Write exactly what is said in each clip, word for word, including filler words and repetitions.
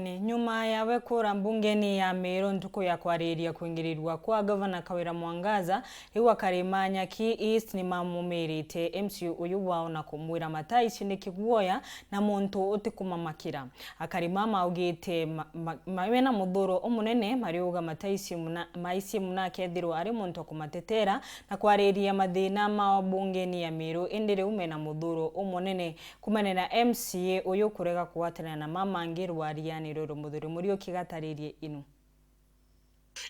Nyuma yawe kura mbungeni ya Meru ntuku ya kwariria kwingirirua kwa Gavana Kawira Mwangaza, riu akari ma Nyaki East ni mamumirite M C A uyu wao na kumwira mataici ni kiguoya na muntu utikumamakira. Akari ma maugite ma, ma, ma, mena muthuro umunene, mariuga mataici muna, maici muna akethirwa ari muntu wa kumatetera na kwariria mathina mao mbungeni ya Meru, indi riu mena muthuro umunene kumania na M C A uyu kurega kugwatanira na mamangi rwariani ruru. Muthuri Muriuki gataririe inu.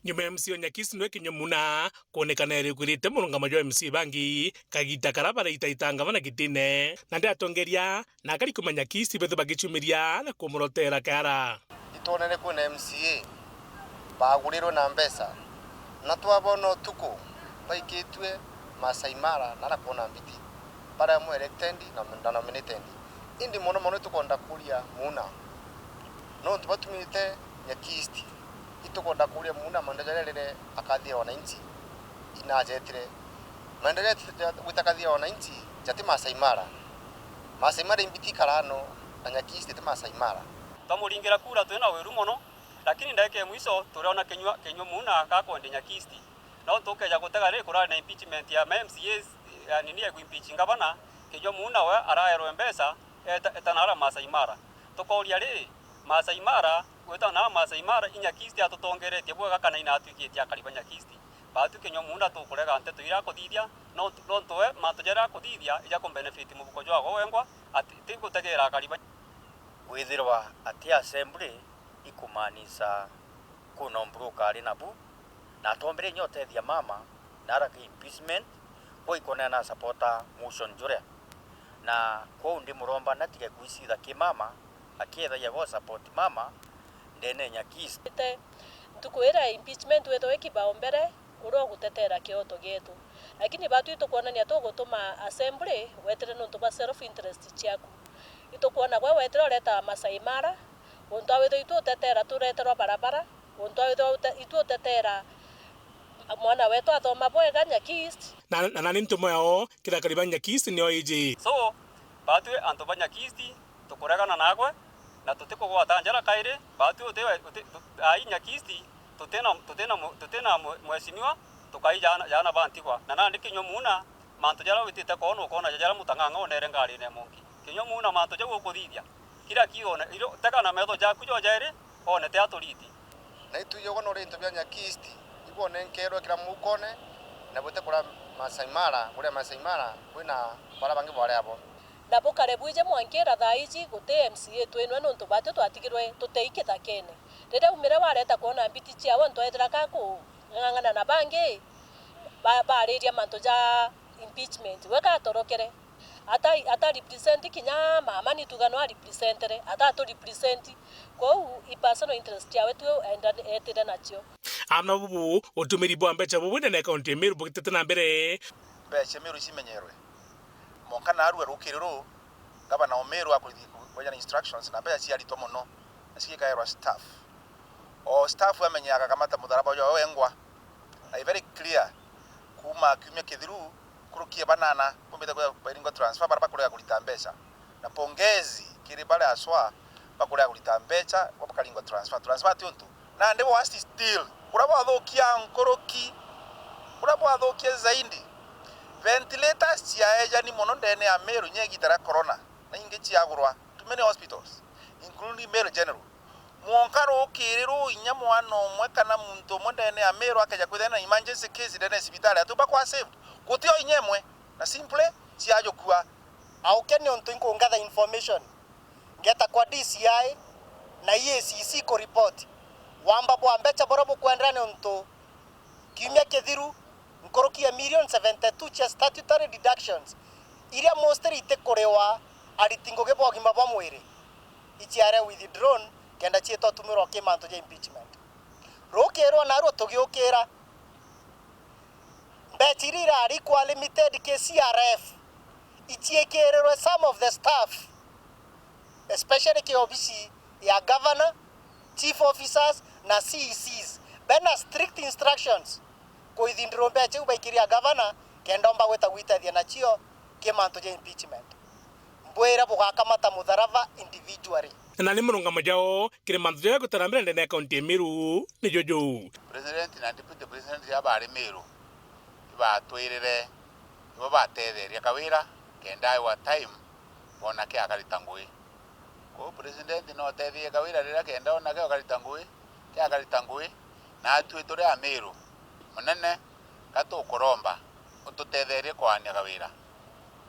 Nyuma ya M C A wa Nyakisi nwe Kinyua Muna kwonekana erikwirite murungamo jwa M C A bangi kagita kara baraitaita ngavana gitine, na ndi atongeria na akari kuma Nyakisi bethe bagicumiria na kumurotera kara. Itwonere kwina M C A bagurirwe na mbeca, na twabona utuku baikitue Masai Mara na arakwona mbiti, baria amwe elected na, na nominated. Indi mono mono itukwenda kuria Muna, nontu batumite Nyaki East. Itukwenda kuria Muna maendeleo jaria rire akathia wananchi inajetire. Maendeleo ya gwita kathia wananchi jati Masai Mara. Masai Mara imbiti karano na Nyaki East ti Masai Mara. Twamuringira kura twina wiru mono, lakini ndagika ya mwiso turiona Kinyua, Kinyua Muna gakwendia Nyaki East. No tukeja gutega ri kurari na impeachment ya ma M C As, ya nini ya impeach ngavana, Kinyua Muna we araerwe mbeca eta, eta na ara Masai Mara. Tukauria ri, Masai Mara, gwita na Masai Mara, i Nyaki East atutongeretie bwega kana inatwikitie akari ba Nyaki East? Batwi Kinyua Muna tukurega nteto iria akuthithia, no, nontu we mantu jaria akuthithia ija kumbenefit mubuko jwagwe wengwa, ati ti gutegera akari ba. Kwithirwa ati assembly ikumaanisha kuna umburu ukari nabu, na atombere inya utethia mama na arake impeachment, bo ikonea na supporta motion juria. Na kwou ndimuromba natige kwicitha ki mama, akiethagia go support mama ndene ya Nyaki East. Te ntuku iria ya impeachment wethwe kibao mbere, uria ugutetera kioto gietu. Lakini batwi tukwonania tugutuma assembly wetire nontu bwa self interest ciaku. Itukwona gwe wetire ureta Masai Mara, untu awithwa itu utetera tureterwa barabara, untu awithwa ute-, itu utetera mwana wetu athoma bwega Nyaki East. Na, na nani ntumo yao kiri akari ba Nyaki East nio iji. So, batwi antu ba Nyaki East, tukuregana nagwe, na tutikugwata njara kairi. Batwi uti, uti, tu-, ai Nyaki East, tutina, tutina mu-, tutina mu-, mheshimiwa, tukai jana, jana ba ntigwa. Na nandi Kinyua Muna, mantu jaria witite koona ukoona jaria Mutang'ang'a onere ngarine ya munki. Kinyua Muna mantu jau ukuthithia, kira kione, iro, tega na metho jaku jojairi, one te aturiti. Na itwiji uguo nuri into bia Nyaki East, ibonenkerwe kira mukone, na bute kuria Masai Mara, kuria Masai Mara, kwina baria bangi bwari abo. Na bukare bwije mwankira thaa iji guti M C A twinwe nontu batwi twatigirwe tutei kithakene. Riria aumire wareta kwona mbiti ciawe, ntu ethira ka kung'ang'ana na bangi ba-, bariria mantu ja impeachment. We katorokere. Ata, ata represent kinya mama ni tuga no a representere, ata atu represent. Kwou i personal interest ciawe tu enda-, etire nacio. Ana bubu, utumiri bwa mbeca bubu ndene ya kaunti ya Meru bugitete na mbere. Mbeca cia Meru cimenyerwe. Mwanka narua rukiri ruu, gavana wa Meru akurithi kwejana instructions na mbeca ciaritwa mono, na cigikaerwa staff. O staff amenye agakamata mutharaba jwawe wengwa. Na i very clear, kuma kiumia kithiru, nkuruki ya banana, bombite kwithirwa baringwa transfer, baria bakurega kurita mbeca. Na pongezi kiri baria aswa bakurega kurita mbeca, bo bakaringwa transfer. Transfer ti untu. Nandi worse still, kuria bwathukia nkuruki, kuria bwathukia zaidi, ventilators ciaejani mono ndene ya Meru inya igita ria corona, na ingi ciagurwa, too many hospitals, including Meru General. Mwanka rukiri ruu inya mwana umwe kana muntu umwe ndene ya Meru akeja kwithira na emergency case ndene ya cibitari, atu bakwa saved? Gutio inya imwe, na simply ciajukua. Auke ni untu inkungatha information, ngeta kwa D C I na E A C C ku report wamba bwa mbeca buria bukwendera, ni untu kiumia kithiru nkuruki ya million seventy two cia statutory deductions iria mostly itikuriwa ariti ngugi ba ugima bwa mwiri, iciare withdrawn kenda ciitwa tumirwa ki mantu ja impeachment. Rukirwa naruo tugiukira, mbeca iria irari kwa limited ki C R F iciikirirwe some of the staff, especially ki obisi ya governor, chief officers na C E Cs. Bena strict instructions kuithindiro mbeca iu baikiria governor kenda omba gwita gwitethia nacio ki mantu ja impeachment. Mbwire bugakamata mutharaba individually. Na ni murungamo jao kiri mantu jaria gutarambira ndene ya kaunti ya Meru ni juju. President na deputy president ja bari Meru ibatwirire, ibo batetheria Kawira kenda aewa time boona ke akarita ngui. Kwou president no uteethie Kawira riria kenda oona ke akarita ngui, ke akarita ngui, na atui turi Amiru, munene, ka tukuromba ututetherie kwaania Kawira.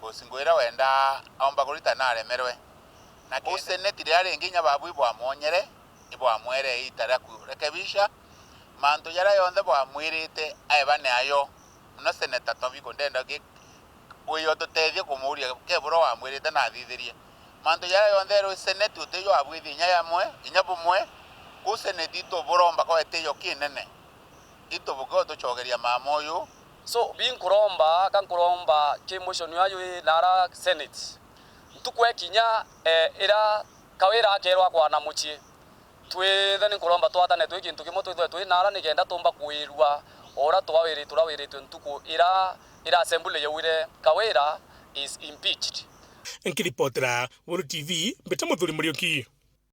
Cause ngui iria wenda aumba kurita naremerwe. Na kuu seneti riria ringi inya babu ibwamwonyere, ibwamwere iita ria kurekebisha mantu jaria jonthe bwamwirite aebane ayo. Muno seneta Tobiko ndenda ki-, wiyo tutethie kumuuria kebura wamwirite na athithirie. Mantu jaria jonthe erwe seneti utijo abwithia inya yamwe, inya bumwe, kuu seneti ituburomba kwa itijo kinene. Itubuke utucokeria mama uyu. So, binkuromba, ka nkuromba ki mwisho ni ayu i nara seneti. Ntuku ekinya, eh, ira Kawira akerwa akwana mucii, twithe ni nkuromba twatane twi kintu kimwe, twithwe twi nara nikenda tumba kwirua o uria twawiri-, turawiritwe ntuku ira, ira assembly yaugire Kawira is impeached. Nkiripotera Weru T V, mbita Muthuri Muriuki.